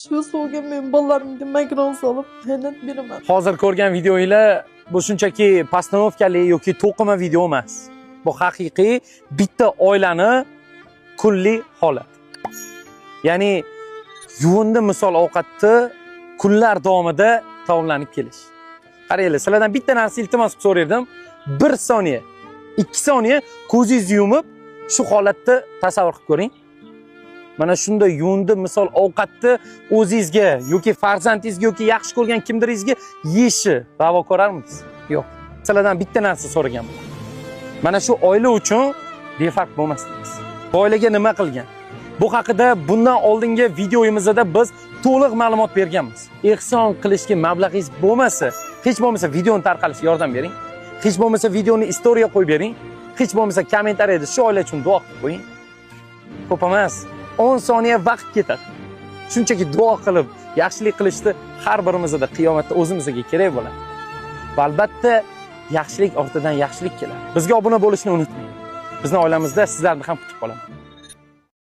Shu suvga men bolalarimga makaron solib qaynatib beraman. Hozir ko'rgan videoinglar bu shunchaki postanovkali yoki to'qima video emas. Bu haqiqiy bitta oilani kunlik holat. Ya'ni yuvindi misol ovqatni kunlar davomida taomlanib kelish. Qaranglar, sizlardan bitta narsa iltimos qilib so'rardim. 1 soniya, 2 soniya ko'zingizni yumib shu holatni tasavvur qilib ko'ring. Mana shunday yuvindi misol ovqatni o'zingizga yoki farzandingizga yoki yaxshi ko'rgan kimdiringizga yeyishni ravo ko'rarmidingiz? Yo'q. Sizlardan bitta narsa so'raganman. Mana shu oila uchun befarq bo'lmasligingiz. Bu oilaga nima qilgan? Bu haqida bundan oldingi videoyimizda biz to'liq ma'lumot berganmiz. Ehson qilishga mablag'ingiz bo'lmasa, hech bo'lmasa videoni tarqalishiga yordam bering. Hech bo'lmasa videoni istoriya qo'yib bering. Hech bo'lmasa kommentariyada shu oila uchun duo qilib qo'ying. Ko'p emas, 10 soniya vaqt ketadi. Shunchaki duo qilib, yaxshilik qilishni har birimizda qiyomatda o'zimizga kerak bo'ladi. Va albatta yaxshilik ortidan yaxshilik keladi. Bizga obuna bo'lishni unutmang. Bizni oilamizda sizlarni ham kutib qolaman.